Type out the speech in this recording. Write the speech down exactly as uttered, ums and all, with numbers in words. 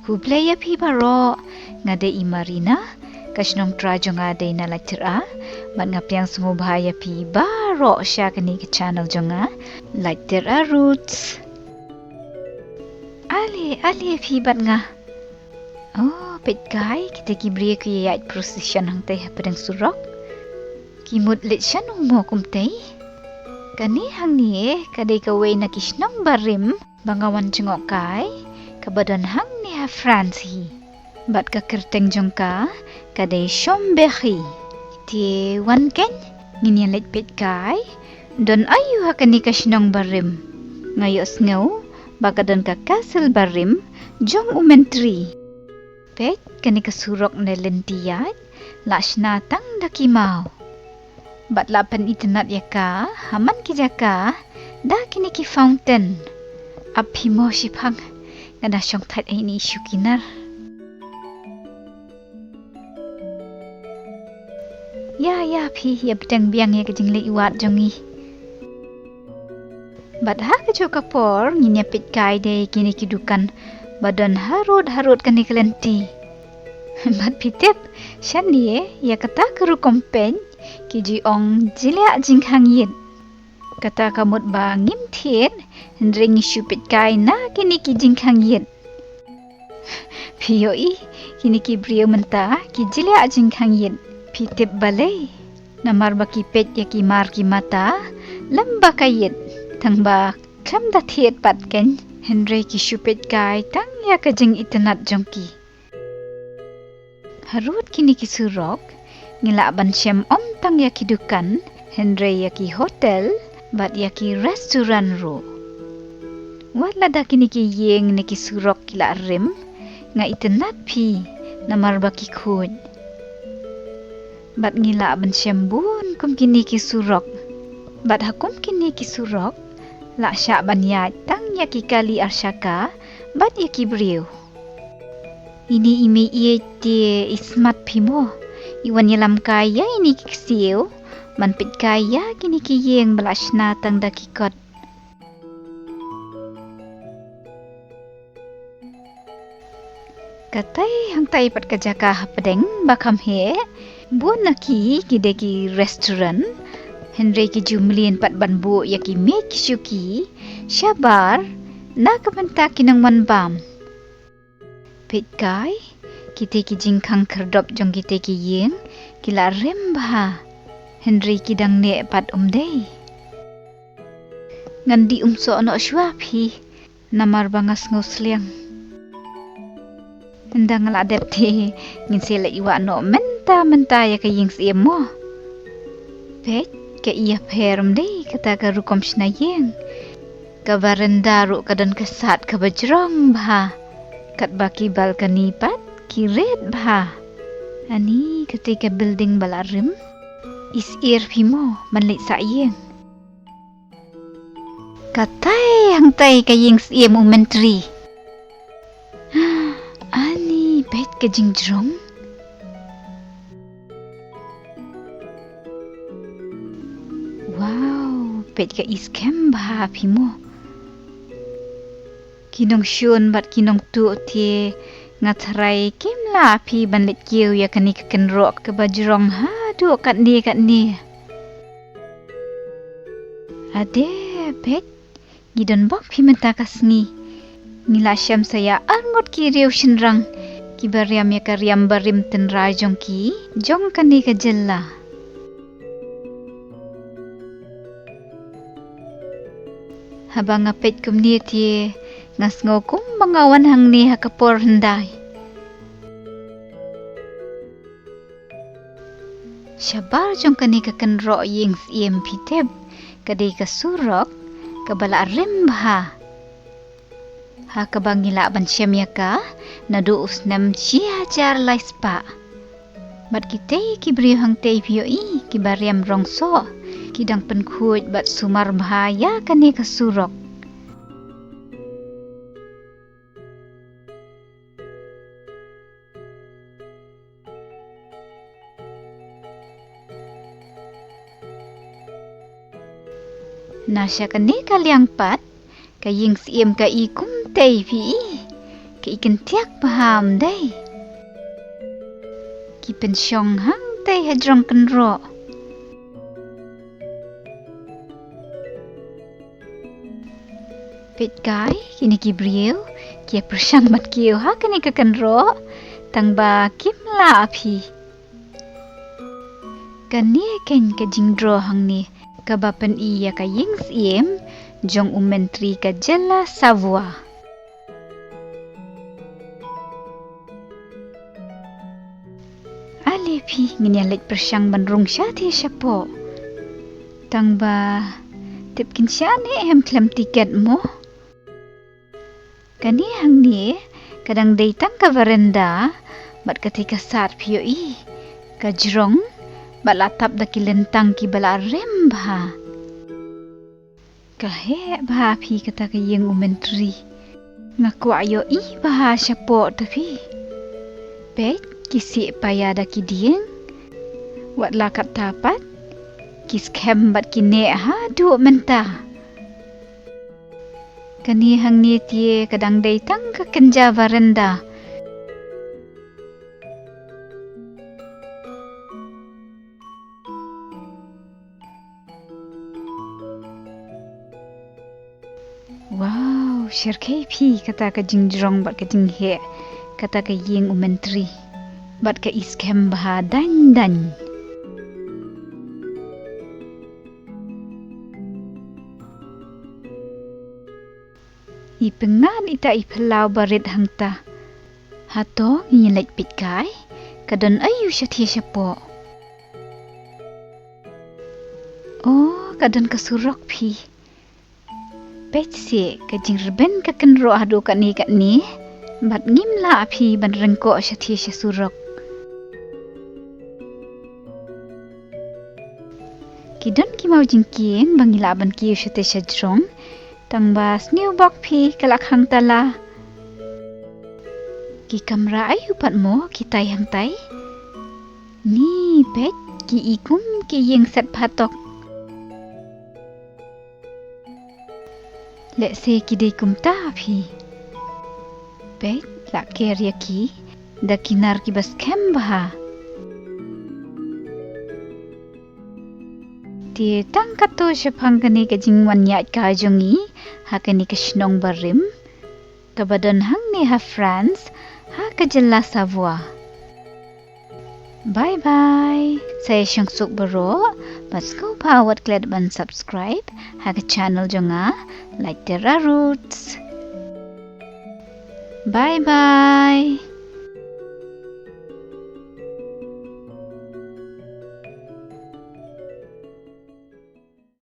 Khublei ïa phi baroh, nga dei i Marina, ka shnong trai jong nga dei na Laittyra, bad nga pdiang sngewbha ïa phi baroh sha kane ka channel jong nga, Laittyra Roots. Ale, ale phi bad nga. Oh, peit kai, kita ki briew ki ïaid procession hangtei hapdeng surok. Ki mut leit sha nongmo kumtei. Kane hangne, ka dei kawei na ki shnong barim ba nga wan jngoh kai, kaba don hangne ha France hi. Bad ka kyrteng jong ka, ka dei Chambéry. Te wan keiñ, ngin ïa leit peit kai, don aïu ha kane ka shnong barim. Nga ïohsngew ba ka don ka castle barim jong u Myntri. Peit, kane ka surok ne lynti ïaid, la shna tang da ki maw. Bad la pynitynnad ïa ka ha man ki jaka da kine ki fountain. Ap phi mo shiphang, nga da shong thait ïa ini shu ki nar. Ïa, ïa phi, ïa bteng biang ïa ka jingleit wad jong ngi. Bad ha kajuh ka por ngin ïa peit kai de kine ki dukan ba don harud harud kane ka lynti. Bad phi tip, shane ïa kata ka rukom peit ki ju ong jliah jingkhang ïit. Kata ka mut ba ngim thied, hynrei ngi shu peit kai na kine ki jingkhang ïit. Phi ïohi, kine ki briew mynta ki jliah jingkhang ïit. Phi tip balei? Namar ba ki peit ïa ki mar ki mata lem ba ka ïit. Tang ba khlem da thied pat keiñ, hynrei ki shu peit kai tang ïa ka jingitynnad jong ki. Harud kine ki surok, ngi lah ban shem ym tang ïa ki dukan, hynrei ïa ki hotel bad ïa ki restaurant ruh. Wat lada kine ki ïing ne ki surok ki la rim, nga itynnad phi namar ba ki khuid. Bad ngi lah ban shem bun kum kine ki surok. Bad ha kum kine ki surok, lah shah ban ïaid tang ïa ki kali arshaka bad ïa ki briew. Ini i mei ïeit te i smat phi mo. I wan ïalam kai ïa ini ki ksiew ban peit kai ïa kine ki ïing ba la shna tang da ki kot. Katai hangtai pat ka jaka hapdeng ba kham heh, bun na ki ki dei ki restaurant. Hynrei ki ju mlien pat ban buh ïa ki miej ki shuki shabar na ka bynta ki nongwan bam. Peit kai, kitei ki jingkhang khyrdop jong kitei ki ïing ki la rim bha. Hynrei ki dang neh pat um dei. Ngan dih um soh noh shuwa phi, namar ba nga sngew sliang. Ynda nga la dep te ngin sa leit wah noh mynta mynta ïa ka ïing syiem mo. Peit, ka ïapher um dei kata ka rukom shna ïing. Ka baranda ruh ka don ka sad kaba jrong bha. Katba ki balkani pat ki rit bha. Ani, katei ka building ba la rim. I syier phi mo ban leit sah ïing. Katai hangtai ka ïing syiem u Myntri. Ani, peit ka jingjrong. Wow, peit ka i skhem bha phi mo. Ki nongshun bad ki nongtuh te, nga tharai kim lah phi ban leit kiew ïa kane ka kynroh kaba jrong haduh katne katne. Ade, peit, ngi don bok phi mynta ka sngi. Ngi la shem sa ïa arngut ki riew shynrang kiba riam ïa ka riam barim tynrai jong ki, jong kane ka jylla. Haba nga peit kumne te, nga sngew kumba nga wan hangne ha ka por hyndai. Shabar jong kane ka kynroh ïing syiem phi tip, ka dei ka surok kaba la rim bha. Ha kaba ngi lah ban shem ïa ka naduh u snem shi hajar lai spah. Bad kitei ki briew hangtei phi ïohi kiba riam rong soh, ki dang pynkhuid bad sumar bha ïa kane ka surok. Na sha kane ka liang pat, ka ïing syiem ka i kumtei phi i. Ka i kyntiak bha ym dei. Ki pynshong hangtei ha jrong kynroh. Peit kai, kine ki briew ki ïa pyrshang ban kiew ha kane ka kynroh, tang ba kim lah phi. Kane keiñ ka jingdro hangne kaba pyni ïa ka ïing syiem jong u Myntri ka jylla Savoie. Ale phi, ngin ïa leit pyrshang ban rung shathie shapoh. Tang ba tip kin shah ne em khlem tiket mo. Kane hangne ka dang dei tang ka veranda, bad kata ka sat phi ïohi ka jrong, bad la tap da ki lyntang kiba la rem bha. Ka heh bha phi kata ka ïing u Myntri. Nga kwah ïohi bha shapoh ta phi. Peit, ki sieh paia da ki dieng. Wat la katta pat, ki skhem bad ki neh haduh mynta. Kane hangne te ka dang dei tang ka kynja veranda. Wow, shyrkhei phi kata ka jingjrong bad ka jingheh kata ka ïing u Myntri. Bad ka i skhem bha dang dang. I pyngan ita i phyllaw barit hangta. Hato ngin leit peit kai, ka don aïu shathie shapoh. Oh, ka don ka surok phi. Peit seh, ka jingrben ka kynroh haduh katne katne, bad ngim lah phi ban ryngkoh shathie sha surok. Ki don ki maw jingkieng ba ngi lah ban kiew shathie sha jrong, tang ba sniew bok phi ka la khang tala. Ki kamra aïu pat mo kitai hangtai. Ni peit, ki i kum ki ïing set phatok. Lehse ki dei kumta phi. Peit, la ker ïa ki da ki nar kiba skhem bha. Te tang katto shaphang kane ka jingwan ïaid kai jong ngi ha kane ka shnong barim kaba don hangne ha France, ha ka jylla Savoie. Bye bye. Sa ïa shong suk baroh, bad sngewbha wat klet ban subscribe ha ka channel jong nga, Laitera Roots. Bye bye.